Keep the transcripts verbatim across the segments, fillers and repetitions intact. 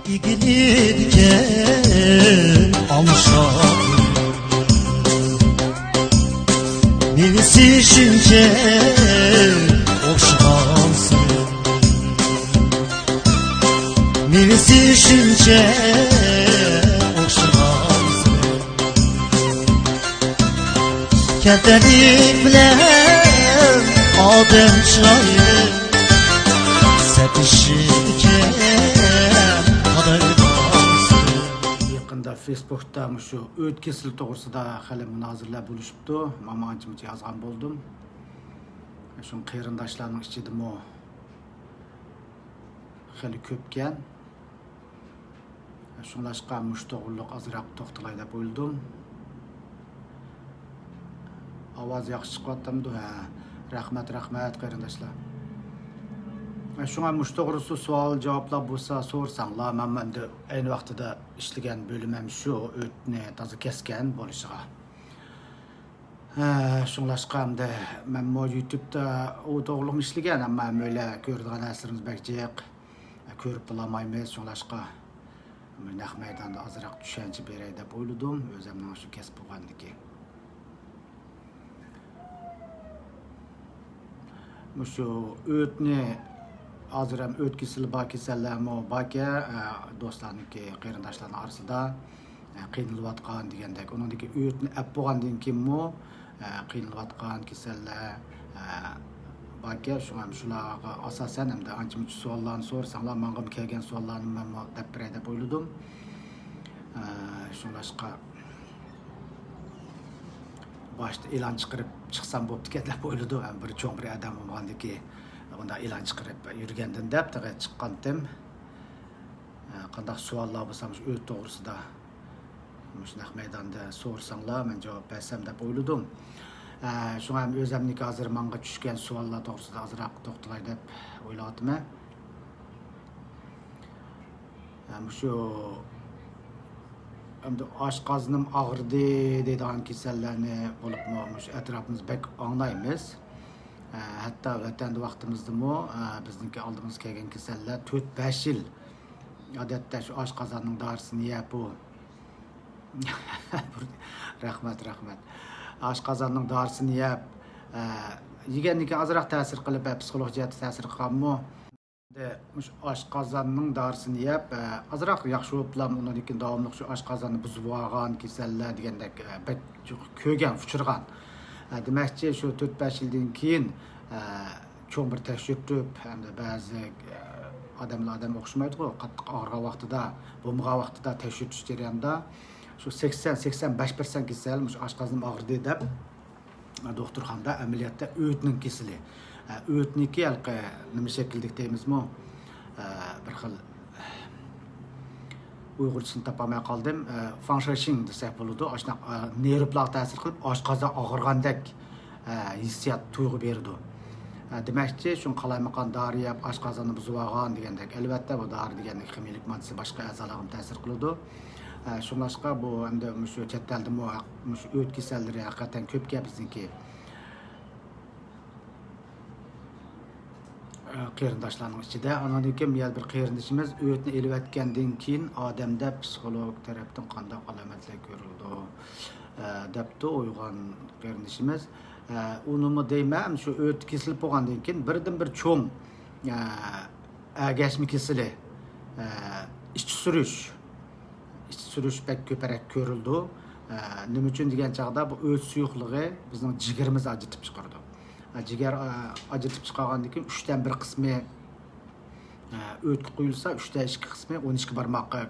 ئىگىلىدىكەن ئاڭشاپ، مېۋىسى شۇنچە ئوخشىغانسىز، مېۋىسى شۇنچە ئوخشىغانسىز. كەلتەرلىك بىلەن ئادەم چىرايلىق سەتىشىدىكەن قارايدىغانسىز. يېقىندا فېيسبۇكتا مۇشۇ ئۆت كېسىلى توغرىسىدا خېلى مۇنازىرىلەر بولۇشۇپتۇ. مانا ئانچە-مۇنچە يازغان بولدۇم. شۇڭا قېرىنداشلارنىڭ ئىچىدىمۇ خېلى كۆپكەن. شۇڭلاشقا مۇشۇ توغرىلىق ئازراق توختىلاي دەپ ئويلىدىم. ئاۋاز ياخشى چىقىۋاتامدۇ؟ ھە. رەھمەت، رەھمەت، قېرىنداشلار. شۇڭا مۇشۇ توغرىسىدا سوئال، جاۋابلار بولسا سورىساڭلار، مەن ئەمدى ئەينى ۋاقتىدا ئىشلىگەن بۆلۈم ھەم شۇ، ئۆتنى تازا كەسكەن بولۇشىغا. ھە، شۇڭلاشقا ئەمدى مەنمۇ يۇتۇبتا ئۇ توغرىلىقمۇ ئىشلىگەن، ئەمما مۆلە كۆرىدىغان نەرسىلىرىمىز بەك جىق. كۆرۈپ بولالمايمىز، شۇڭلاشقا نەق مەيداندا ئازراق چۈشەنچە بېرەي دەپ ئويلىدىم، ئۆزۈمنىڭ شۇ كەسىپ بولغاندىكىن. مۇشۇ ئۆتنى، ھازىر ھەم ئۆت كېسىلى بار كېسەللەرمۇ باركەن، ئە، دوستلارنىڭكى، قېرىنداشلارنىڭ ئارىسىدا، ئە، قىينىلىۋاتقان دېگەندەك. ئۇنىڭدىكى ئۆتنى ئەپ بولغاندىن كېيىنمۇ، ئە، قىينىلىۋاتقان كېسەللەر، ئە، باركەن. شۇڭا ھەم شۇلارغا ئاساسەن، ھەمدە ئانچە-مۇنچە سوئاللارنى سورىساڭلار، ماڭىمۇ كەلگەن سوئاللارنى مەنمۇ دەپ بېرەي دەپ ئويلىدىم. ئە، شۇڭلاشقا باشتا ئېلان چىقىرىپ چىقسام بوپتىكەن دەپ ئويلىدىم. ھەم بىر چوڭ بىر ئادەم بولمىغاندىكى، ئۇنداق ئېلان چىقىرىپ يۈرگەندىن دەپ تېخى چىققانتىم. ئە، قانداق سوئاللار بولسا مۇشۇ ئۆت توغرىسىدا، مۇشۇ نەق مەيداندا سورىساڭلار، مەن جاۋاب بەرسەم دەپ ئويلىدىم. ئە، شۇڭا ھەم ئۆزەمنىڭكى ھازىر ماڭا چۈشكەن سوئاللار توغرىسىدا ئازراق توختىلاي دەپ ئويلاۋاتىمەن. ھە، مۇشۇ ئەمدى ئاشقازىنىم ئاغرىدى دەيدىغان كېسەللەرنى بولۇپمۇ مۇشۇ ئەتراپىمىزدا بەك ئاڭلايمىز. ھە، ھەتتا ۋەتەندە ۋاقتىمىزدىمۇ، ھە، بىزنىڭكى ئالدىمىزغا كەلگەن كېسەللەر تۆت، بەش يىل. ئادەتتە شۇ ئاشقازاننىڭ دارىسىنى يەپ، ئۇ رەھمەت، رەھمەت. ئاشقازاننىڭ دارىسىنى يەپ، ئە، يېگەندىن كېيىن ئازراق تەسىر قىلىپ، ئە، پسىخولوگ جەھەتتە تەسىر قىلغانمۇ؟ ئەمدى مۇشۇ ئاشقازاننىڭ دارىسىنى يەپ، ئە، ئازراق ياخشى بولۇپلا، ئۇنىڭدىن كېيىن داۋاملىق شۇ ئاشقازاننى بۇزۇۋالغان كېسەللەر دېگەندەك، ئە، بەك جىق كۆرگەن، ئۇچرىغان. ئە، دېمەكچى، شۇ تۆت، بەش يىلدىن كېيىن، ئە، چوڭ بىر تەكشۈرتۈپ، ئەمدى بەزى، ئە، ئادەملەر ئادەم ئوخشىمايدىغۇ، قاتتىق ئاغرىغان ۋاقتىدا، بولمىغان ۋاقتىدا تەكشۈرتۈش جەريانىدا شۇ سەكسەن، سەكسەن بەش پىرسەنت كېسەل مۇشۇ ئاشقازىنىم ئاغرىدى دەپ، دوختۇرخانىدا ئەمەلىيەتتە ئۆتنىڭ كېسىلى. ئە، ئۆتنىكى ھېلىقى نېمە شەكىلدىكى دەيمىزمۇ؟ ئە، بىر خىل ئۇيغۇرچىسىنى تاپالماي قالدىم. ئە، فاڭشېشىڭ دېسەك بولىدۇ. ئاشۇنداق، ئە، نېرۋىلارغا تەسىر قىلىپ، ئاشقازان ئاغرىغاندەك، ئە، ھېسسىيات، تۇيغۇ بېرىدۇ. ئە، دېمەكچى، شۇ قالايمىقان دارى يەپ، ئاشقازاننى بۇزۇۋالغان دېگەندەك. ئەلۋەتتە، بۇ دارى دېگەندەك خىمىيەلىك ماددىسى باشقا ئەزالارغىمۇ تەسىر قىلىدۇ. ئە، شۇڭلاشقا بۇ ئەمدى مۇشۇ چەت ئەلدىمۇ ھەق-، مۇشۇ ئۆت كېسەللىرى ھەقىقەتەن كۆپكەن بىزنىڭكى. ئە، قېرىنداشلارنىڭ ئىچىدە. ئانىڭدىن كېيىن يەنە بىر قېرىندىشىمىز ئۆتنى ئېلىۋەتكەندىن كېيىن ئادەمدە پسىخولوگ تەرەپتىن قانداق ئالامەتلەر كۆرۈلىدۇ؟ ئە، دەپتۇ ئويغان قېرىندىشىمىز. ئە، ئۇنىمۇ دەيمەن، شۇ ئۆت كېسىلىپ بولغاندىن كېيىن بىردىن بىر چوڭ، ئە، ئەگەشمە كېسىلى، ئە، ئىچ سۈرۈش. ئىچ سۈرۈش بەك كۆپرەك كۆرۈلىدۇ. ئە، نېمە ئۈچۈن دېگەن چاغدا بۇ ئۆت سۇيۇقلۇقى بىزنىڭ جىگىرىمىز ئاجرىتىپ چىقىرىدۇ. ئە، جىگەر، ئە، ئاجرىتىپ چىقارغاندىن كېيىن ئۈچتىن بىر قىسمى، ئە، ئۆتكە قۇيۇلسا، ئۈچتە ئىككى قىسمى ئون ئىككى بارماققا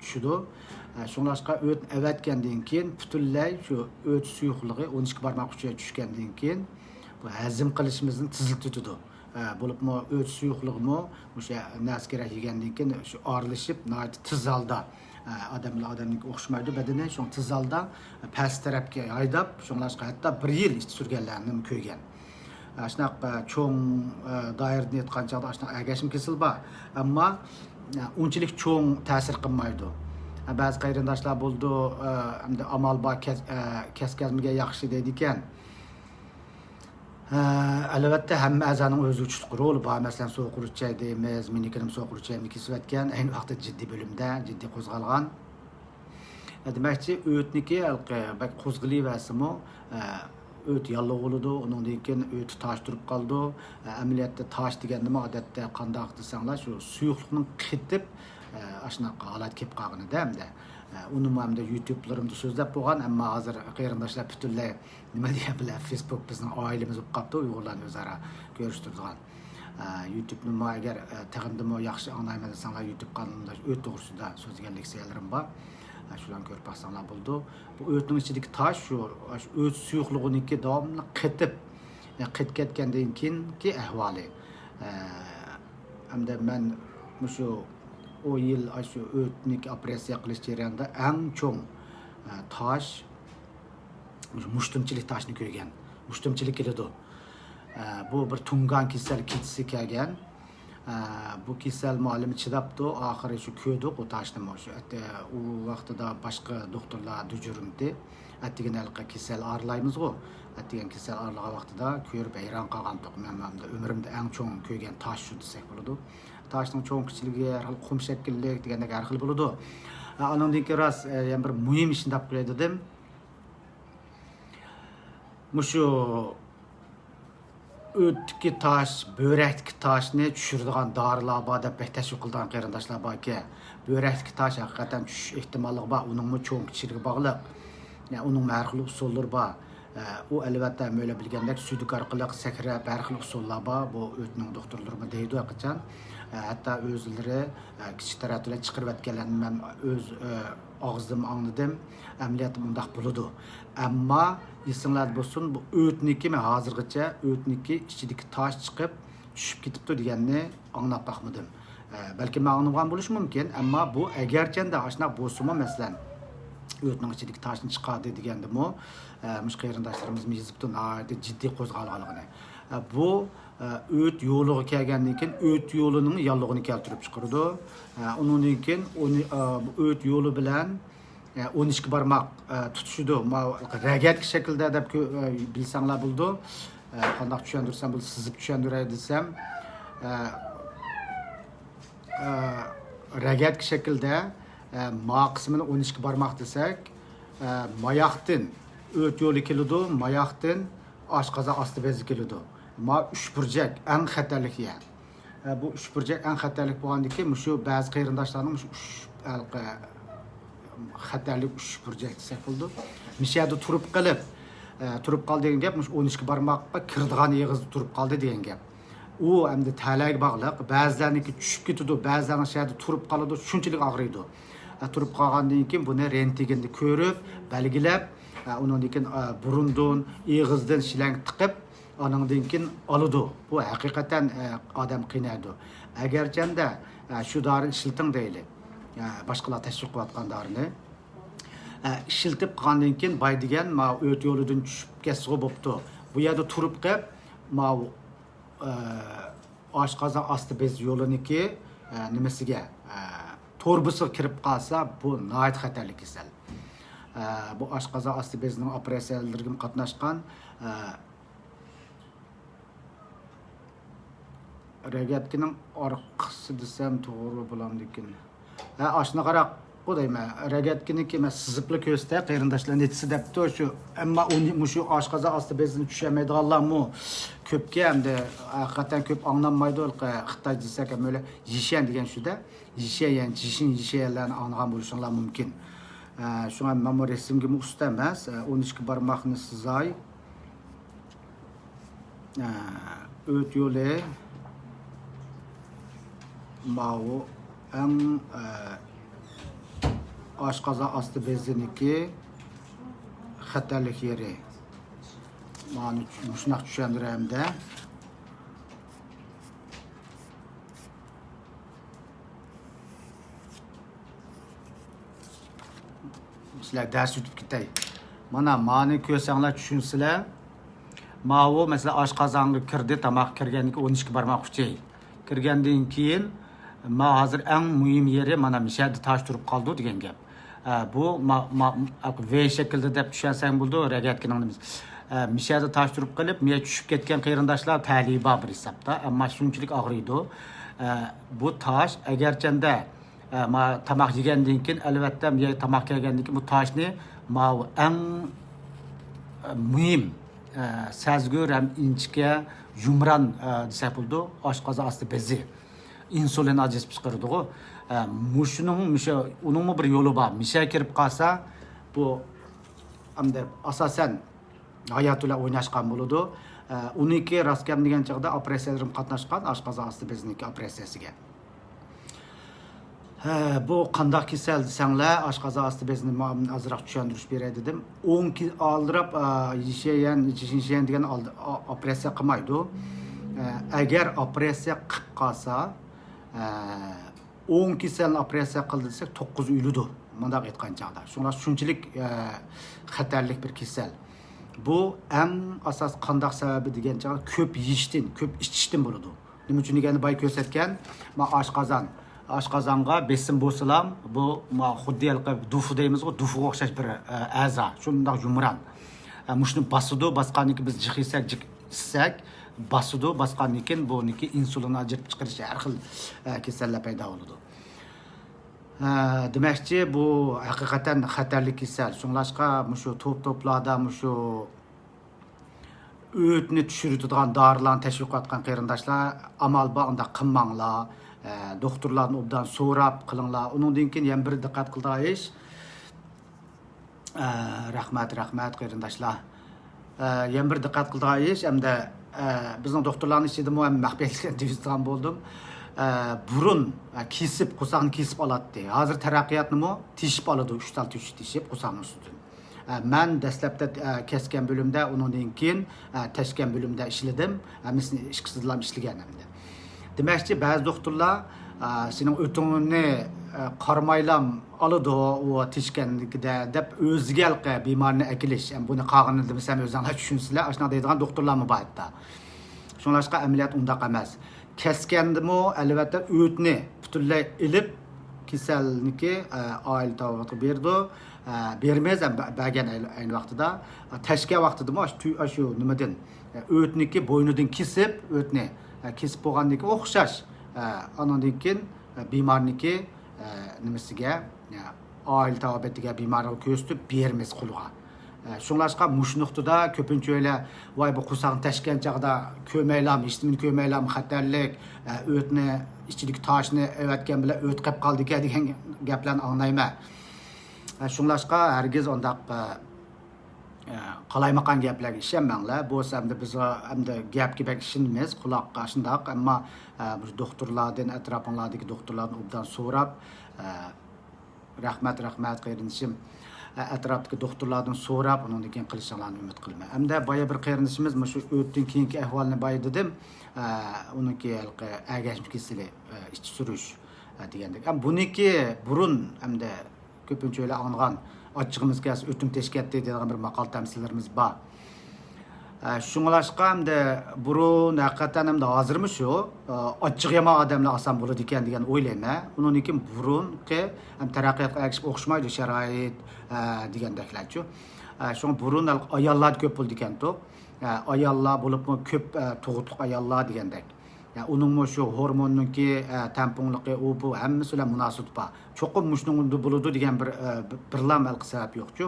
چۈشىدۇ. ئە، شۇڭلاشقا ئۆتنى ئەۋەتكەندىن كېيىن پۈتۈنلەي شۇ ئۆت سۇيۇقلۇقى ئون ئىككى بارماق ئۈچىگە چۈشكەندىن كېيىن بۇ ھەزىم قىلىشىمىزنى تېزلىتىدۇ. ئە، بولۇپمۇ ئۆت سۇيۇقلۇقىمۇ مۇشۇ نەرسە كېرەك يېگەندىن كېيىن شۇ ئارىلىشىپ، ناھايىتى تېز ھالدا، ئە، ئادەم بىلەن ئادەمنىڭكى ئوخشىمايدۇ بەدىنى، شۇڭا تېز ھالدا پەس تەرەپكە ھايداپ، شۇڭلاشقا ھەتتا بىر يىل ئىچ سۈرگەنلەرنىمۇ كۆرگەن. ئاشۇنداق، ئە، چوڭ، ئە، دائىرىدىن ئېيتقان چاغدا ئاشۇنداق ئەگەشمە كېسىلى بار. ئەمما، ئە، ئۇنچىلىك چوڭ تەسىر قىلمايدۇ. ئە، بەزى قېرىنداشلار بولىدۇ، ئە، ئەمدى ئامال بار، كەس-، ئە، كەسكەزمىگەن ياخشى دەيدىكەن. ئەلۋەتتە، ھەممە ئەزانىڭ ئۆزىگە چۈشلۈك رولى بار. مەسىلەن، سوقۇر ئىچەي دەيمىز، مېنىڭكىنىمۇ سوقۇر ئىچەيمۇ كېسىۋەتكەن. ئەينى ۋاقىتتا جىددىي بۆلۈمدە، جىددىي قوزغالغان. دېمەكچى، ئۆتنىكى ھېلىقى بەك قوزغىلىۋەرسىمۇ، ئۆت ياللۇغ بولىدۇ، ئۇنىڭدىن كېيىن ئۆتى تاش تۇرۇپ قالىدۇ. ئەمەلىيەتتە تاش دېگەندىمۇ ئادەتتە قانداق دېسەڭلار، شۇ سۇيۇقلۇقنىڭ قېتىپ، ئاشۇنداق ھالەتكە كېلىپ قالغىنىدە ئەمدى. ئۇنىمۇ ئەمدى يۇتۇبلىرىمدا سۆزلەپ بولغان، ئەمما ھازىر قېرىنداشلار پۈتۈنلەي نېمە دېگەن بىلەن، فېيسبۇك بىزنىڭ ئائىلىمىز بولۇپ قاپتۇ، ئۇيغۇرلارنى ئۆزئارا كۆرۈشتۈرىدىغان. ئە، يۇتۇبنىمۇ ئەگەر، ئە، تېخىمدىمۇ ياخشى ئاڭلايمەن دېسەڭلار، يۇتۇب قانىلىمدا ئۆت توغرىسىدا سۆزلىگەن لېكسىيەلىرىم بار. ئە، شۇلارنى كۆرۈپ باقساڭلار بولىدۇ. بۇ ئۆتنىڭ ئىچىدىكى تاش شۇ، شۇ ئۆت سۇيۇقلۇقىنىڭكى داۋاملىق قېتىپ، ئە، قېتىپ كەتكەندىن كېيىنكى ئەھۋالى. ئە، ھەمدە مەن مۇشۇ ئون يىل ئاشۇ ئۆتنىكى ئوپېراتسىيە قىلىش جەريانىدا ئەڭ چوڭ، ئە، تاش، مۇشتۇمچىلىك تاشنى كۆرگەن. مۇشتۇمچىلىك كېلىدۇ. ئە، بۇ بىر تۇڭگان كېسەل كېچىسى كەلگەن. ئە، بۇ كېسەل مۇئەللىمى چىداپتۇ. ئاخىرى شۇ كۆردۇق ئۇ تاشنىمۇ. شۇ ئەتە ئۇ ۋاقتىدا باشقا دوختۇرلار دىجۇرنتى. ئەتىگەن ھېلىقى كېسەل ئارىلايمىزغۇ. ئەتىگەن كېسەل ئارىلىغان ۋاقتىدا كۆرۈپ ھەيران قالغانتۇق. مەن ئۆمرۈمدە ئەڭ چوڭ كۆرگەن تاش شۇ دېسەك بولىدۇ. تاشنىڭ چوڭ كىچىكلىكى، ھەر خىل قۇم شەكىللىك دېگەندەك ھەر خىل بولىدۇ. ئە، ئانىڭدىن كېيىن راست، ئە، يەنە بىر مۇھىم ئىشنى دەپ قوياي دېدىم. مۇشۇ ئۆتتىكى تاش، بۆرەكتىكى تاشنى چۈشۈرىدىغان دارىلار بار دەپ بەك تەشۋىق قىلىدىغان قېرىنداشلار باركەن. بۆرەكتىكى تاش ھەقىقەتەن چۈشۈش ئېھتىماللىقى بار، ئۇنىڭمۇ چوڭ كىچىكلىكى باغلىق. يەنى ئۇنىڭمۇ ھەر خىل ئۇسۇللىرى بار. ئە، ئۇ ئەلۋەتتە مۆلە بىلگەندەك سۈيدۈك ئارقىلىق سەكرەپ ھەر خىل ئۇسۇللار بار. بۇ ئۆتنىڭ دوختۇرلىرىمۇ دەيدۇ ھەر قاچان. ئە، ھەتتا ئۆزلىرى، ئە، كىچىك تەرەتۈرلەر چىقىرىۋەتكەنلەرنى مەن ئۆز، ئە، ئاغزىدىن ئاڭلىدىم. ئەمەلىيەتتە مۇنداق بولىدۇ. ئەمما ئېسىڭلاردا بولسۇن، بۇ ئۆتنىكى مەن ھازىرغىچە ئۆتنىكى ئىچىدىكى تاش چىقىپ چۈشۈپ كېتىپتۇ دېگەننى ئاڭلاپ باقمىدىم. ئە، بەلكىم مەن ئاڭلىمىغان بولۇشى مۇمكىن، ئەمما بۇ ئەگەرچەندە ئاشۇنداق بولسىمۇ، مەسىلەن، ئۆتنىڭ ئىچىدىكى تاشنى چىقاردى دېگەندىمۇ، ئە، مۇشۇ قېرىنداشلىرىمىزمۇ يېزىپتۇ، ناھايىتى جىددىي قوزغالغانلىقىنى. ئە، بۇ، ئە، ئۆت يولىغا كەلگەندىن كېيىن ئۆت يولىنىڭ ياللۇغىنى كەلتۈرۈپ چىقىرىدۇ. ئە، ئۇنىڭدىن كېيىن ئۇنى، ئە، بۇ ئۆت يولى بىلەن، ئە، ئون ئىككى بارماق، ئە، تۇتىشىدۇ. ماۋۇ رەگەتكە شەكلىدە دەپ كۆ-، ئە، بىلسەڭلار بولىدۇ. ئە، قانداق چۈشەندۈرسەم بولىدۇ، سىزىپ چۈشەندۈرەي دېسەم، ئە، ئە، رەگەتكە شەكىلدە، ئە، ما قىسمىنى ئون ئىككى بارماق دېسەك، ئە، ماياقتىن ئۆت يولى كېلىدۇ، ماياقتىن ئاشقازان ئاستى بېزى كېلىدۇ. ما ئۈچ بۇرجەك ئەڭ خەتەرلىك يەر. ئە، بۇ ئۈچ بۇرجەك ئەڭ خەتەرلىك بولغاندىكىن، مۇشۇ بەزى قېرىنداشلارنىڭ مۇشۇ ئۈچ ھېلىقى خەتەرلىك ئۈچ بۇرجەك دېسەك بولىدۇ. مۇشۇ يەردە تۇرۇپ قېلىپ، ئە، تۇرۇپ قالدى دېگەن گەپ مۇشۇ ئون ئىككى بارماققا كىرىدىغان ئېغىزدا تۇرۇپ قالدى دېگەن گەپ. ئۇ ئەمدى تەلەيگە باغلىق. بەزىلەرنىڭكى چۈشۈپ كېتىدۇ، بەزىلەرنىڭ شۇ يەردە تۇرۇپ قالىدۇ، شۇنچىلىك ئاغرىيدۇ. ئە، تۇرۇپ قالغاندىن كېيىن بۇنى رېنتگېندا كۆرۈپ، بەلگىلەپ، ئە، ئۇنىڭدىن كېيىن، ئە، بۇرۇندىن، ئېغىزدىن شىلەڭگە تىقىپ، ئانىڭدىن كېيىن ئالىدۇ. بۇ ھەقىقەتەن، ئە، ئادەم قىينايدۇ. ئەگەرچەندە، ئە، شۇ دارىنى ئىشلىتىڭ دەيلى. ئە، باشقىلار تەشۋىق قىلىۋاتقان دارىنى. ئە، ئىشلىتىپ قالغاندىن كېيىن باي دېگەن ماۋۇ ئۆت يولىدىن چۈشۈپ كەتسىغۇ بوپتۇ. بۇ يەردە تۇرۇپ قېلىپ، ماۋۇ، ئە، ئاشقازان ئاستى بېزى يولىنىڭكى، ئە، نېمىسىگە، ئە، تۇرۇبىسىغا كىرىپ قالسا، بۇ ناھايىتى خەتەرلىك كېسەل. ئە، بۇ ئاشقازان ئاستى بېزىنىڭ ئوپېراتسىيەلىرىگىمۇ قاتناشقان، ئە، رەگەتكىنىڭ ئارقىسى دېسەم توغرا بولامدىكىن؟ ھە، ئاشۇنى قاراققۇ دەيمەن. رەگەتكىنىكى مەن سىزىپلا كۆرسىتە، قېرىنداشلار نېچىسى دەپتۇ. شۇ، ئەمما ئۇنى، مۇشۇ ئاشقازان ئاستى بېزىنى چۈشەنمەيدىغانلارمۇ كۆپكەن، ئەمدى ھەقىقەتەن كۆپ ئاڭلانمايدۇ. خىتاي دېسەك ھەم ئۆيلە يىشەن دېگەن شۇدە. يىشەن، يەنى جىشىن، يىشەنلەرنى ئاڭلىغان بولۇشۇڭلار مۇمكىن. ئە، شۇڭا مەنمۇ رەسىمگىمۇ ئۇستا ئەمەس. ئە، ئون ئىككى بارماقنى سىزاي. ئە، ئۆت يولى ماۋۇ ئەڭ، ئە، ئاشقازان ئاستى بېزىنىكى خەتەرلىك يېرى. مانا مۇشۇنداق چۈشەندۈرەمدە. سىلەر دەرس ئۆتۈپ كېتەي. مانا، مانى كۆرسەڭلار چۈشىنىسىلەر. ماۋۇ، مەسىلەن، ئاشقازانغا كىردى، تاماق كىرگەندىن كېيىن ئون ئىككى بارماق ئۈچەي. كىرگەندىن كېيىن، ما ھازىر ئەڭ مۇھىم يېرى، مانا، مىشەدە تاش تۇرۇپ قالدى دېگەن گەپ. ئە، بۇ ما-، ما-، ۋ شەكىلدە دەپ چۈشەنسەڭ بولىدۇ، رەگەتكىنىڭ نېمىسى. ئە، مىشەدە تاش تۇرۇپ قېلىپ، مىيە چۈشۈپ كەتكەن قېرىنداشلار تەلىيى بار بىر ھېسابتا، ئەمما شۇنچىلىك ئاغرىيدۇ. ئە، بۇ تاش ئەگەرچەندە، ئە، ما، تاماق يېگەندىن كېيىن، ئەلۋەتتە، مىيە تاماق يېگەندىن كېيىن بۇ تاشنى ماۋۇ ئەڭ، ئە، مۇھىم، ئە، سەزگۈر ھەم ئىنچىكە، يۇمران، ئە، دېسەك بولىدۇ، ئاشقازان ئاستى بېزى، ئىنسۇلىن ئاجرىتىپ چىقىرىدىغۇ. ئە، مۇشۇنىڭ، مۇشۇ، ئۇنىڭمۇ بىر يولى بار. مىشە كىرىپ قالسا، بۇ ئەمدى ئاساسەن ھاياتى بىلەن ئويناشقان بولىدۇ. ئە، ئۇنىڭكى راست گەپنى دېگەن چاغدا ئوپېراتسىيەلىرىم قاتناشقان، ئاشقازان ئاستى بېزىنىڭكى ئوپېراتسىيەسىگە. ھە، بۇ قانداق كېسەل دېسەڭلار، ئاشقازان ئاستى بېزىنى ما-، ئازراق چۈشەندۈرۈش بېرەي دېدىم. ئوڭ كى-، ئالدىراپ، ئا، يىشيەن، يىشيەن دېگەن ئالدى-، ئا-، ئوپېراتسىيە قىلمايدۇ. ئە، ئەگەر ئوپېراتسىيە قىلىپ قالسا، ئە، ئوڭ كېسەلنى ئوپېراتسىيە قىلدى دېسەك، توققۇز ئۆلىدۇ، مۇنداق ئېيتقان چاغدا. شۇڭلار شۇنچىلىك، ئە، خەتەرلىك بىر كېسەل. بۇ ئەڭ ئاساس قانداق سەۋەبى دېگەن چاغدا، كۆپ يېيىشتىن، كۆپ ئىچىشتىن بولىدۇ. نېمە ئۈچۈن دېگەندە، بايا كۆرسەتكەن، ما، ئاشقازان، ئاشقازانغا بېسىم بولسىلا، بۇ، ما، خۇددى ھېلىقى دۇفۇ دەيمىزغۇ، دۇفۇغا ئوخشاش بىر، ئە، ئەزا، شۇنداق يۇمران. ئە، مۇشۇنى باسىدۇ، باسقاندىن كېيىن بىز جىق يېسەك، جىق ئىچسەك، باسىدۇ، باسقاندىن كېيىن بۇنىڭكى ئىنسۇلىن ئاجرىتىپ چىقىرىش، ھەر خىل، ئە، كېسەللەر پەيدا بولىدۇ. ئە، دېمەكچى، بۇ ھەقىقەتەن خەتەرلىك كېسەل. شۇڭلاشقا مۇشۇ توپ-توپلاردا مۇشۇ ئۆتنى چۈشۈرۈۋېتىدىغان دارىلارنى تەشۋىق قىلىۋاتقان قېرىنداشلار، ئامال بار ئۇنداق قىلماڭلار. ئە، دوختۇرلاردىن ئوبدان سوراپ قىلىڭلار. ئۇنىڭدىن كېيىن يەنە بىر دىققەت قىلىدىغان ئىش. ئە، رەھمەت، رەھمەت قېرىنداشلار. ئە، يەنە بىر دىققەت قىلىدىغان ئىش، ئەمدى، ئە، بىزنىڭ دوختۇرلارنىڭ ئىچىدىمۇ ھەم مەخپىيەتلىكنى دېيىۋېتىدىغان بولدۇم. ئە، بۇرۇن، ئە، كېسىپ، قورساقنى كېسىپ ئالاتتى. ھازىر تەرەققىياتنىمۇ تېشىپ ئالىدۇ، ئۈچ تال تېشىپ، تېشىپ قورساقنىڭ ئۈستىدىن. ئە، مەن دەسلەپتە، ئە، كەسكەن بۆلۈمدە، ئۇنىڭدىن كېيىن، ئە، تەشكەن بۆلۈمدە ئىشلىدىم. ھەممىسىنى ئىككىسىدىلا ئىشلىگەن ئەمدى. دېمەكچى، بەزى دوختۇرلار، ئە، سېنىڭ ئۆتۈڭنى، ئە، قارىمايلام ئالىدۇ، ئۇ تېشكەندىكىدە دەپ ئۆزىگە ھېلىقى بىمارنى ئەكېلىش. ئەم، بۇنى قالغىنىنى دېمىسەم ئۆزۈڭلار چۈشىنىسىلەر، ئاشۇنداق دەيدىغان دوختۇرلارمۇ بار ھەتتا. شۇڭلاشقا ئەمەلىيەت ئۇنداق ئەمەس. كەسكەندىمۇ، ئەلۋەتتە، ئۆتنى پۈتۈنلەي ئېلىپ، كېسەلنىكى، ئە، ئائىلە تاۋابىئاتقا بېرىدۇ. ئە، بېرىمىز، ھەم بە-، بەرگەن ئەينى، ئەينى ۋاقتىدا. ئە، تەشكەن ۋاقتىدىمۇ ئاشۇ تۈ-، ئاشۇ نېمىدىن، ئە، ئۆتنىكى بوينىدىن كېسىپ، ئۆتنى، ئە، كېسىپ بولغاندىن كېيىن ئوخشاش، ئە، ئانىڭدىن كېيىن، ئە، بىمارنىكى، ئە، نېمىسىگە، ئە، ئائىلە تاۋابىئاتىگە، بىمارغا كۆرسىتىپ بېرىمىز قولىغا. ئە، شۇڭلاشقا مۇشۇ نۇقتىدا كۆپىنچە ئۆيلەر، ۋاي، بۇ قورساقنى تەشكەن چاغدا كۆرمەيلام، ھېچنېمىنى كۆرمەيلام، خەتەرلىك، ئە، ئۆتنى، ئىچىدىكى تاشنى ئەۋەتكەن بىلەن ئۆت قېپ قالدىكەن دېگەن گەپلەرنى ئاڭلايمەن. ئە، شۇڭلاشقا ھەرگىز ئۇنداق، ئە، ئە، قالايمىقان گەپلەرگە ئىشەنمەڭلار. بولسا ئەمدى بىز ئەمدى گەپكە بەك ئىشىنىمىز، قۇلاققا ئاشۇنداق. ئەمما، ئە، بۇ دوختۇرلاردىن، ئەتراپىڭلاردىكى دوختۇرلاردىن ئوبدان سوراپ، ئە، رەھمەت، رەھمەت قېرىندىشىم. ئە، ئەتراپتىكى دوختۇرلاردىن سوراپ، ئۇنىڭدىن كېيىن قىلىشىڭلارنى ئۈمىد قىلىمەن. ئەمدى بايا بىر قېرىندىشىمىز مۇشۇ ئۆتتىن كېيىنكى ئەھۋالىنى بايا دېدىم. ئە، ئۇنىڭكى ھېلىقى ئەگەشمە كېسىلى، ئە، ئىچ سۈرۈش، ئە، دېگەندەك. ئەم، بۇنىڭكى بۇرۇن ئەمدى كۆپىنچە ئۆيلەر ئاڭلىغان، ئاچچىقىمىز كەلسە ئۆتۈم تېشىپ كەتتى دەيدىغان بىر ماقال تەمسىللىرىمىز بار. ئە، شۇڭلاشقا ئەمدى بۇرۇن ھەقىقەتەن ئەمدى ھازىرمۇ شۇ، ئە، ئاچچىقى يامان ئادەملەر ئاسان بولىدىكەن دېگەن ئويلايمەن. ئۇنىڭدىن كېيىن بۇرۇنقى ھەم تەرەققىياتقا ئەگىشىپ ئوخشىمايدۇ شارائىت، ئە، دېگەندەكلەرچۇ. ئە، شۇڭا بۇرۇن ئاياللاردا كۆپ بولىدىكەنتۇق. ئە، ئاياللار بولۇپمۇ كۆپ، ئە، تۇغۇتلۇق ئاياللار دېگەندەك. يا، ئۇنىڭمۇ شۇ ھورموننىڭكى، ئە، تەڭپۇڭلۇقى، ئۇ، بۇ، ھەممىسى بىلەن مۇناسىۋىتى بار. چوقۇم مۇشۇنىڭدا بولىدۇ دېگەن بىر، ئە، بىرلام ھېلىقى سەۋەب يوقچۇ.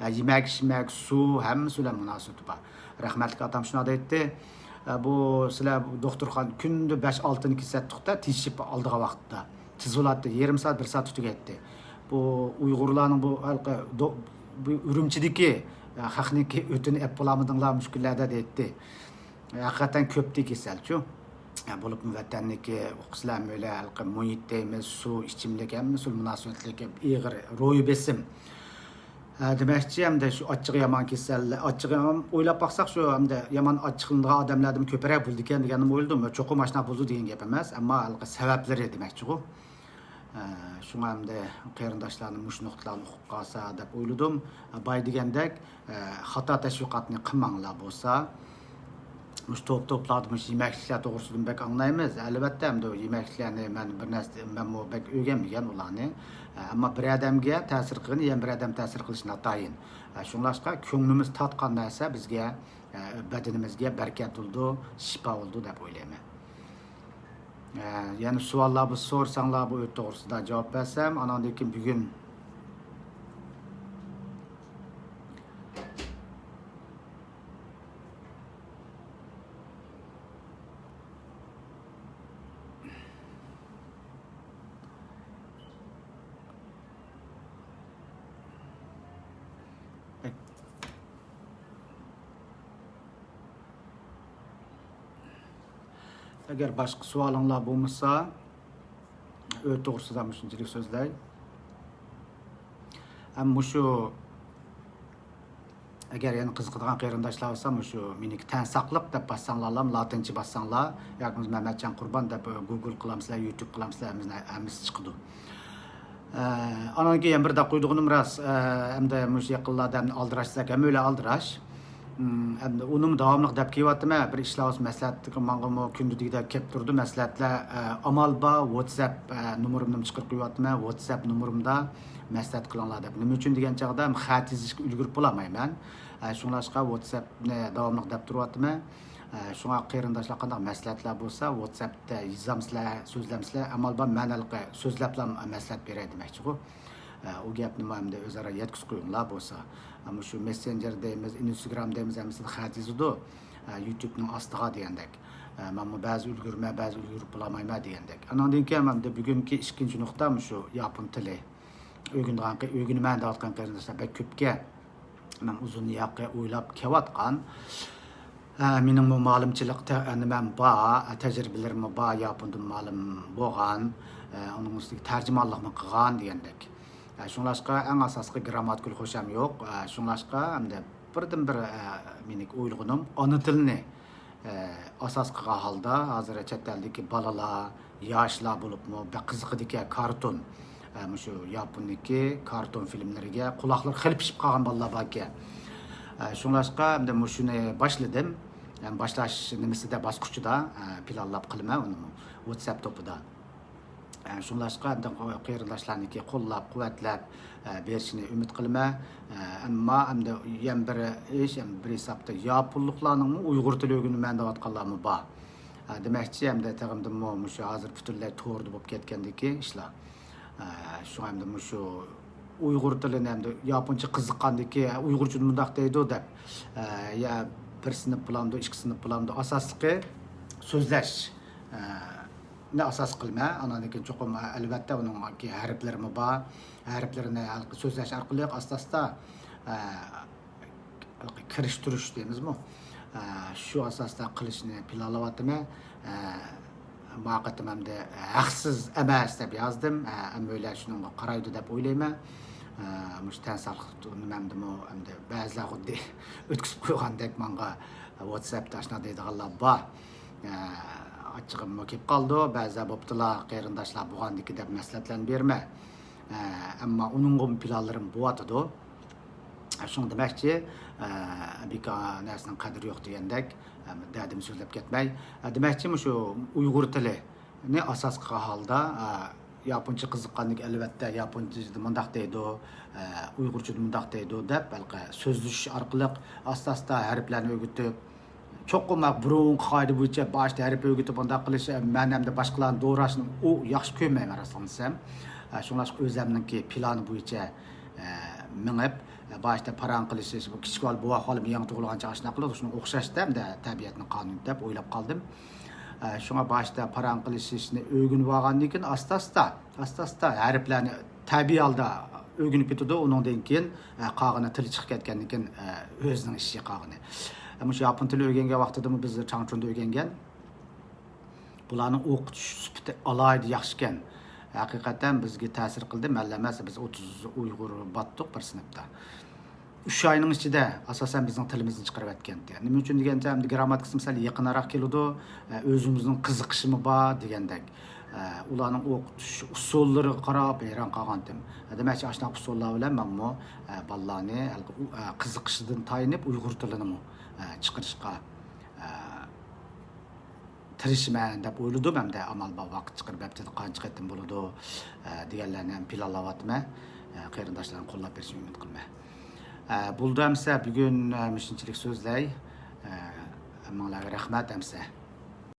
ئە، يېمەك، ئىچمەك، سۇ، ھەممىسى بىلەن مۇناسىۋىتى بار. رەھمەتلىك ئاتام شۇنداق دەيتتى. ئە، بۇ سىلەر دوختۇرخانا كۈندە بەش-ئالتىنى كېسەتتۇق-دە، تېشىپ ئالىدىغان ۋاقىتتا. تىز بولاتتى، يېرىم سائەت، بىر سائەت تۈگەيتتى. بۇ ئۇيغۇرلارنىڭ بۇ ھېلىقى دو-، بۇ ئۈرۈمچىدىكى، ئە، خەقنىڭكى ئۆتىنى ئەپ بولالمىدىڭلار مۇشۇ كۈنلەردە دەيتتى. ھەقىقەتەن كۆپتى كېسەلچۇ. بولۇپمۇ ۋەتەننىڭكى ئۇقۇسىلەر ھەممەيلەن ھېلىقى مۇھىت دەيمىز، سۇ، ئىچىملىك ھەممىسى مۇناسىۋەتلىك ئېغىر روھىي بېسىم. ھە، دېمەكچى، ئەمدى شۇ ئاچچىقى يامان كېسەللەر، ئاچچىقى يامان ئويلاپ باقساق، شۇ ئەمدى يامان ئاچچىقلىنىدىغان ئادەملەردىمۇ كۆپرەك بولىدىكەن دېگەننىمۇ ئويلىدىم. چوقۇم ئاشۇنداق بولىدۇ دېگەن گەپ ئەمەس، ئەمما ھېلىقى سەۋەبلىرى دېمەكچىغۇ. ئە، شۇڭا ئەمدى قېرىنداشلارنى مۇشۇ نۇقتىلارنى ئۇقۇپ قالسا دەپ ئويلىدىم. ئە، بايا دېگەندەك، ئە، خاتا تەشۋىقاتنى قىلماڭلار بولسا. مۇشۇ توپ-توپلاردا مۇشۇ يېمەكلىكلەر توغرىسىدىمۇ بەك ئاڭلايمىز. ئەلۋەتتە، ئەمدى يېمەكلىكلەرنى مەن بىر نەرسە، مەنمۇ بەك ئۆگەنمىگەن ئۇلارنى. ئەمما بىر ئادەمگە تەسىر قىلغىنى يەنە بىر ئادەم تەسىر قىلىشى ناتايىن. شۇڭلاشقا كۆڭلىمىز تارتقان نەرسە بىزگە، بەدىنىمىزگە بەرىكەت بولىدۇ، شىپا بولىدۇ دەپ ئويلايمەن. يەنە سوئاللار بولسا سورىساڭلار بۇ ئۆت توغرىسىدا جاۋاب بەرسەم، ئاناندىن كېيىن بۈگۈن ئەگەر باشقا سوئالىڭلار بولمىسا، ئۆت توغرىسىدا مۇشۇنچىلىك سۆزلەي. ھەم مۇشۇ، ئەگەر يەنە قىزىقىدىغان قېرىنداشلار بولسا، مۇشۇ مېنىڭكى تەن ساقلىق دەپ باسساڭلارلا، لاتىنچە باسساڭلار، ياكى بولمىسا مەمەتجان قۇربان دەپ، گوگل قىلامسىلەر، يۇتۇب قىلامسىلەر، ھەممىسى، ھەممىسى چىقىدۇ. ئە، ئانان كېيىن يەنە بىر دەپ قويىدىغىنىم راست، ئە، ئەمدى مۇشۇ يېقىنلاردا ئەمدى ئالدىراش دېسەك، ھەممەيلەن ئالدىراش. ئەمدى ئۇنىمۇ داۋاملىق دەپ كېلىۋاتىمەن، بىر ئىشلار بولسا مەسلىھەت ماڭىمۇ كۈندە دېگۈدەك كەپ تۇرىدۇ مەسلىھەتلەر. ئە، ئامال بار ۋاتساپ، ئە، نومۇرۇمنىمۇ چىقىرىپ قويۇۋاتىمەن، ۋاتساپ نومۇرۇمدا مەسلىھەت قىلىڭلار دەپ. نېمە ئۈچۈن دېگەن چاغدا خەت يېزىشقا ئۈلگۈرۈپ بولالمايمەن. ئە، شۇڭلاشقا ۋاتساپنى داۋاملىق دەپ تۇرۇۋاتىمەن. ئە، شۇڭا قېرىنداشلار قانداق مەسلىھەتلەر بولسا ۋاتساپتا يېزامسىلەر، سۆزلەمسىلەر، ئامال بار مەن ھېلىقى سۆزلەپلا مەسلىھەت بېرەي دېمەكچىغۇ. ئە، ئۇ گەپنىمۇ ئەمدى ئۆزئارا يەتكۈزۈپ قويۇڭلار بولسا. ئە، مۇشۇ مېسسېنجېر دەيمىز، ئىنستاگرام دەيمىز، ھەممىسىدە خەت يېزىدۇ. ئە، يۇتۇبنىڭ ئاستىغا دېگەندەك. ئە، مەنمۇ بەزى ئۈلگۈرمەن، بەزى ئۈلگۈرۈپ بولالمايمەن دېگەندەك. ئاناندىن كېيىن ئەمدى بۈگۈنكى ئىككىنچى نۇقتا مۇشۇ ياپون تىلى. ئۆگىنىدىغان، ئۆگىنىمەن دەۋاتقان قېرىنداشلار بەك كۆپكەن. مەن ئۇزۇن ياقى ئويلاپ كېلىۋاتقان. ئە، مېنىڭمۇ مالىمچىلىق تە-، نېمەم بار، تەجرىبىلىرىممۇ بار، ياپوندىن مالىم بولغان، ئە، ئۇنىڭ ئۈستىگە تەرجىمانلىقمۇ قىلغان دېگەندەك. ئە، شۇڭلاشقا ئەڭ ئاساسلىقى گرامماتىكىل خوشام يوق. ئە، شۇڭلاشقا ئەمدى بىردىنبىر، ئە، مېنىڭ ئويلىغىنىم ئانا تىلنى ئاساس قىلغان ھالدا، ھازىر چەت ئەلدىكى بالىلار، ياشلار بولۇپمۇ بەك قىزىقىدىكەن كارتون. مۇشۇ ياپوندىكى كارتون فىلىملىرىگە قۇلاقلىرى خېلى پىشىپ قالغان بالىلار باركەن. شۇڭلاشقا ئەمدى مۇشۇنى باشلىدىم. باشلاش نېمىسىدە، باسقۇچىدا پىلانلاپ قىلىمەن ئۇنىمۇ ۋاتساپ توپىدا. ئە، شۇڭلاشقا، قېرىنداشلارنىڭكى قوللاپ، قۇۋۋەتلەپ، ئە، بېرىشىنى ئۈمىد قىلىمەن. ئە، ئەمما ئەمدى يەنە بىر ئىش، ئەمدى بىر ھېسابتا ياپونلۇقلارنىڭمۇ ئۇيغۇر تىلى ئۆگىنىمەن دەۋاتقانلارمۇ بار. ئە، دېمەكچى، ئەمدى تېخىمدىمۇ مۇشۇ ھازىر پۈتۈنلەي توردا بولۇپ كەتكەندىكى ئىشلار. ئە، شۇڭا ئەمدى مۇشۇ ئۇيغۇر تىلىنى ئەمدى ياپونچە قىزىققاندىكى، ئە، ئۇيغۇرچىدا مۇنداق دەيدۇ دەپ، ئە، يا بىر سىنىپ بولامدۇ، ئىككى سىنىپ بولامدۇ، ئاساسلىقى سۆزلەش. ئە، نى ئاساس قىلىمەن. ئاناندىن كېيىن چوقۇم، ئەلۋەتتە، ئۇنىڭكى ھەرپلىرىمۇ بار. ھەرپلىرىنى ھېلىقى سۆزلەش ئارقىلىق ئاستا-ئاستا، ئە، ھېلىقى كىرىشتۈرۈش دەيمىزمۇ؟ ئە، شۇ ئاساستا قىلىشنى پىلانلاۋاتىمەن. ئە، ما قېتىم ئەمدى ھەقسىز ئەمەس دەپ يازدىم. ئە، ھەممەيلەن شۇنىڭغا قارايدۇ دەپ ئويلايمەن. ئە، مۇشۇ تەن ساقلىق نېمەمدىمۇ ئەمدى بەزىلەر خۇددى ئۆتكۈزۈپ قويغاندەك ماڭا ۋاتساپتا ئاشۇنداق دەيدىغانلار بار. ئە، ئاچچىقىممۇ كېلىپ قالىدۇ. بەزىلەر بوپتۇلا، قېرىنداشلار بولغاندىكى دەپ مەسلىھەتلەرنى بېرىمەن. ئە، ئەمما ئۇنىڭغىمۇ پىلانلىرىم بولۇۋاتىدۇ. شۇڭا دېمەكچى، ئە، بىكار نەرسىنىڭ قەدرى يوق دېگەندەك، ئە، دەردىمنى سۆزلەپ كەتمەي. ئە، دېمەكچى، مۇشۇ ئۇيغۇر تىلىنى ئاساس قىلغان ھالدا، ئە، ياپونچە قىزىققاندىكى، ئەلۋەتتە، ياپونچىدا مۇنداق دەيدۇ، ئە، ئۇيغۇرچىدا مۇنداق دەيدۇ دەپ، ھېلىقى سۆزلىشىش ئارقىلىق ئاستا-ئاستا ھەرپلەرنى ئۆگىتىپ، چوقۇم بۇرۇنقى قائىدە بويىچە باشتا ھەرپ ئۆگىتىپ ئۇنداق قىلىش، مەن ئەمدى باشقىلارنى دوراشنى ئۇ ياخشى كۆرمەيمەن، راستىنى دېسەم. شۇڭلاشقا ئۆزەمنىڭكى پىلانى بويىچە، ئە، مېڭىپ، باشتا پاراڭ قىلىشىش، بۇ كىچىك بالا، بوۋاق بالىمۇ يېڭى تۇغۇلغان چاغ ئاشۇنداق قىلىدۇ، شۇنىڭغا ئوخشاش-دە، ئەمدى تەبىئەتنىڭ قانۇنى دەپ ئويلاپ قالدىم. ئە، شۇڭا باشتا پاراڭ قىلىشىشنى ئۆگىنىۋالغاندىن كېيىن ئاستا-ئاستا، ئاستا-ئاستا ھەرپلەرنى تەبىئىي ھالدا ئۆگىنىپ كېتىدۇ. ئۇنىڭدىن كېيىن، ئە، قالغىنى تىلى چىقىپ كەتكەندىن كېيىن، ئە، ئۆزىنىڭ ئىشى قالغىنى. ئە، مۇشۇ ياپون تىلى ئۆگەنگەن ۋاقتىدىمۇ بىز چاڭچۇندا ئۆگەنگەن. بۇلارنىڭ ئوقۇتۇش سۈپىتى ئالاھىدە ياخشىكەن. ھەقىقەتەن بىزگە تەسىر قىلدى. مەنلا ئەمەس، بىز ئوتتۇز ئۇيغۇر باتتۇق بىر سىنىپتا. ئۈچ ئاينىڭ ئىچىدە ئاساسەن بىزنىڭ تىلىمىزنى چىقىرىۋەتكەنتى. نېمە ئۈچۈن دېگەنچە، ئەمدى گرامماتىكىسى مەسىلەن يېقىنراق كېلىدۇ، ئە، ئۆزىمىزنىڭ قىزىقىشىمۇ بار دېگەندەك. ئە، ئۇلارنىڭ ئوقۇتۇش ئۇسۇللىرىغا قاراپ ھەيران قالغانتىم. ئە، دېمەكچى، ئاشۇنداق ئۇسۇللار بىلەن مەنمۇ، ئە، بالىلارنى ھېلىقى ئۇ-، ئە، قىزىقىشىدىن تايىنىپ ئۇيغۇر تىلىنىمۇ، ئە، چىقىرىشقا، ئە، تىرىشىمەن دەپ ئويلىدىم، ھەمدە ئامال بار ۋاقىت چىقىرىپ ھەپتىدە قانچە قېتىم بولىدۇ، ئە، دېگەنلەرنى ھەم پىلانلاۋاتىمەن. ئە، قېرىنداشلارنىڭ قوللاپ بېرىشىنى ئۈمىد قىلىمەن. ئە، بولدى ئەمسە بۈگۈن، ئە، مۇشۇنچىلىك سۆزلەي. ئە، ھەممىڭلارغا رەھمەت ئەمسە.